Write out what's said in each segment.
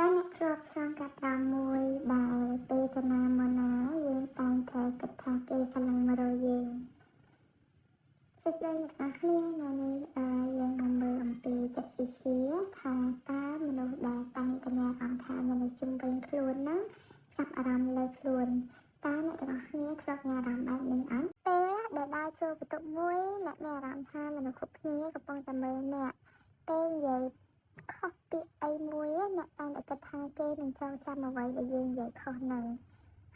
តើអ្នកធ្លាប់ឆ្លងកាត់អារម្មណ៍មួយដែលពេលទៅណាមកណាយើងតែងតែគិតថាគេស្រឡាញ់មករកយើងសួស្តីអ្នកទាំងអស់គ្នាថ្ងៃនេះយើងមកមើលអំពីចិត្តវិទ្យាថាតើមនុស្សដែលតែងតែមានអារម្មណ៍ថាមនុស្សជុំវិញខ្លួនហ្នឹងចាប់អារម្មណ៍លើខ្លួនតើអ្នកទាំងអស់គ្នាធ្លាប់មានអារម្មណ៍បែបនេះអត់ពេលដែលដើរចូលបន្ទប់មួយអ្នកមានអារម្មណ៍ថាមនុស្សគ្រប់គ្នាកំពុងតែមើលអ្នកពេលនិយាយខុសពាក្យអីមួយអ្នកតែងតែគិតថាគេនឹងចងចាំអ្វីដែលយើងនិយាយខុសហ្នឹង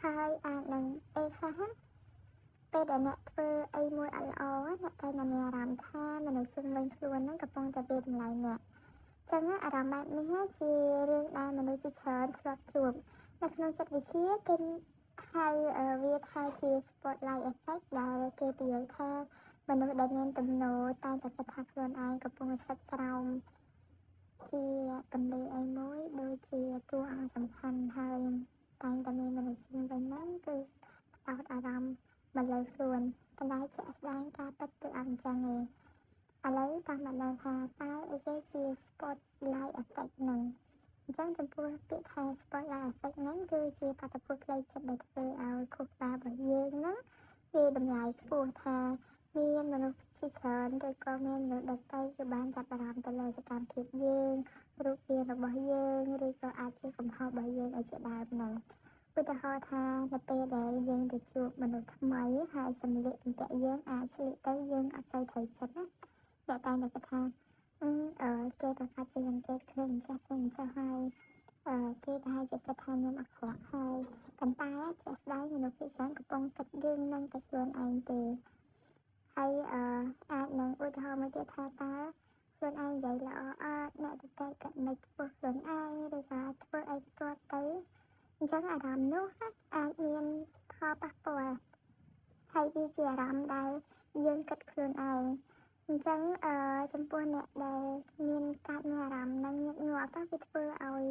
ហើយអាចនឹងពេលខ្លះពេលដែលអ្នកធ្វើអីមួយអត់ល្អអ្នកតែងតែមានអារម្មណ៍ថាមនុស្សជុំវិញខ្លួនហ្នឹងកំពុងតែវាយតម្លៃអ្នកចឹងអារម្មណ៍បែបនេះជារឿងដែលមនុស្សជាច្រើនធ្លាប់ជួបនៅក្នុងចិត្តវិទ្យាគេហៅវាថាជា spotlight effect ដែលគេពន្យល់ថាមនុស្សដែលមានទំនោរតែងតែគិតថាខ្លួនឯងកំពុងស្ថិតក្រោមជាពន្លឺអីមួយដូចជាតួអង្គសំខាន់ហើយតែងតែមានមនុស្សជុំវិញហ្នឹងគឺផ្ដោតអារម្មណ៍មកលើខ្លួនប៉ុន្តែជាក់ស្ដែងការពិតគឺអត់អញ្ចឹងទេឥឡូវតាមមកដឹងថាតើអីគេជា spotlight effect ហ្នឹងអញ្ចឹងចំពោះពាក្យថា spotlight effect ហ្នឹងគឺជាបាតុភូតផ្លូវចិត្តដែលធ្វើឲ្យខួរក្បាលរបស់យើងហ្នឹងវាតម្លៃខ្ពស់ថាមានមនុស្សជាច្រើនឬក៏មានមនុស្សដទៃគឺបានចាប់អារម្មណ៍ទៅលើសកម្មភាពយើងរូបរាងរបស់យើងឬក៏អាចជាកំហុសរបស់យើងអីជាដើមហ្នឹងឧទាហរណ៍ថានៅពេលដែលយើងទៅជួបមនុស្សថ្មីហើយសម្លៀកបំពាក់យើងអាចស្លៀកទៅយើងអត់សូវត្រូវចិត្តណាអ្នកតែងតែគិតថាអឺគេប្រកាសជាសង្កេតឃើញចេះឃើញចុះហើយអឺគេប្រហែលជាគិតថាខ្ញុំអាក្រក់ហើយប៉ុន្តែជាក់ស្ដែងមនុស្សភាគច្រើនកំពុងគិតរឿងនឹងតែខ្លួនឯងទេហើយអឺអាចនឹងឧទាហរណ៍មួយទៀតថាតើខ្លួនឯងនិយាយល្អអត់អ្នកដទៃក៏មិនពោះខ្លួនឯងឬក៏ធ្វើអីផ្ទាល់ទៅអញ្ចឹងអារម្មណ៍នោះអាចមានផលប៉ះពាល់ហើយវាជាអារម្មណ៍ដែលយើងគិតខ្លួនឯងអញ្ចឹងអឺចំពោះអ្នកដែលមានកើតមានអារម្មណ៍នឹងញឹកញាប់វាធ្វើឲ្យ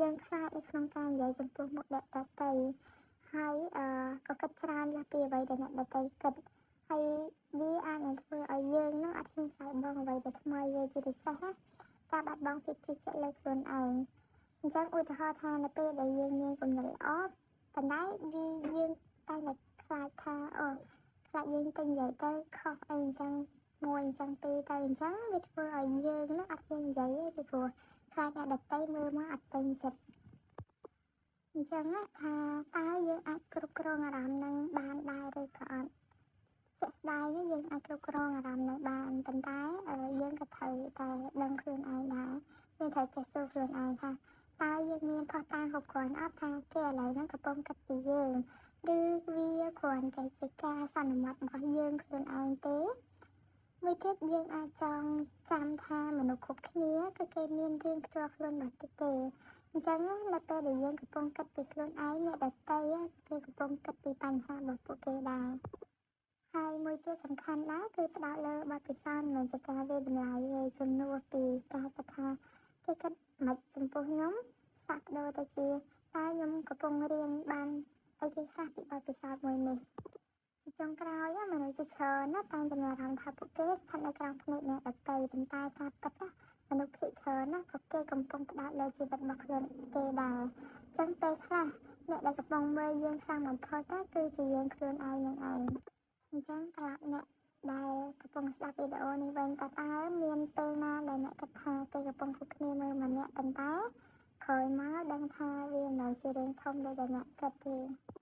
យើងខ្លាចនៅក្នុងការនិយាយចំពោះមុខអ្នកដទៃហើយអឺក៏គិតច្រើនលើសពីអ្វីដែលអ្នកដទៃគិតហើយវាអាចនឹងធ្វើឲ្យយើងនឹងអត់ហ៊ានសាកល្បងអ្វីដែលថ្មីវាជាពិសេសការបាត់បង់ភាពជឿជាក់លើខ្លួនឯងអញ្ចឹងឧទាហរណ៍ថានៅពេលដែលយើងមានគំនិតល្អប៉ុន្តែវាយើងតែតែខ្លាចថាអូខ្លាចយើងទៅនិយាយទៅខុសអីអញ្ចឹងមួយអញ្ចឹងពីរទៅអញ្ចឹងវាធ្វើឲ្យយើងនឹងអត់ហ៊ាននិយាយទេពីព្រោះខ្លាចអ្នកដទៃមើលមកអត់ពេញចិត្តអញ្ចឹងថាតើយើងអាចគ្រប់គ្រងអារម្មណ៍នឹងបានដែរឬក៏អត់ជាក់ស្ដែងយើងអាចគ្រប់គ្រងអារម្មណ៍នឹងបានប៉ុន្តែយើងក៏ត្រូវតែដឹងខ្លួនឯងដែរយើងត្រូវចេះសួរខ្លួនឯងថាតើយើងមានភស្តុតាងគ្រប់គ្រាន់អត់ថាគេឥឡូវហ្នឹងកំពុងគិតពីយើងឬវាគ្រាន់តែជាការសន្មតរបស់យើងខ្លួនឯងទេមួយទៀតយើងអាចចងចាំថាមនុស្សគ្រប់គ្នាគឺគេមានរឿងផ្ទាល់ខ្លួនរបស់គេអញ្ចឹងនៅពេលដែលយើងកំពុងគិតពីខ្លួនឯងអ្នកដទៃគេកំពុងគិតពីបញ្ហារបស់ពួកគេដែរហើយមួយទៀតសំខាន់ដែរគឺផ្ដោតលើបទពិសោធន៍មិនមែនជាការវាយតម្លៃទេជំនួសពីការគិតថាគេគិតមិនចំពោះខ្ញុំសាក់ដូរទៅជាតើខ្ញុំកំពុងរៀនបានអីគេខ្លះពីបទពិសោធន៍មួយនេះជាចុងក្រោយមនុស្សជាច្រើនណាតែងតែមានអារម្មណ៍ថាពួកគេស្ថិតនៅក្រោមភ្នែកអ្នកដទៃប៉ុន្តែការពិតណាមនុស្សភាគច្រើនណាក៏គេកំពុងផ្ដោតលើជីវិតរបស់ខ្លួនគេដែរអញ្ចឹងពេលខ្លះអ្នកដែលកំពុងមើលយើងខ្លាំងបំផុតគឺជាយើងខ្លួនឯងនឹងឯងអញ្ចឹងត្រឡប់អ្នកដែលកំពុងស្ដាប់វីដេអូនេះវិញតើតើមានពេលណាដែលអ្នកគិតថាគេកំពុងគ្រប់គ្នាមើលម្នាក់ប៉ុន្តែក្រោយមកដឹងថាវាមិនមែនជារឿងធំដូចដែលអ្នកគិតទេ។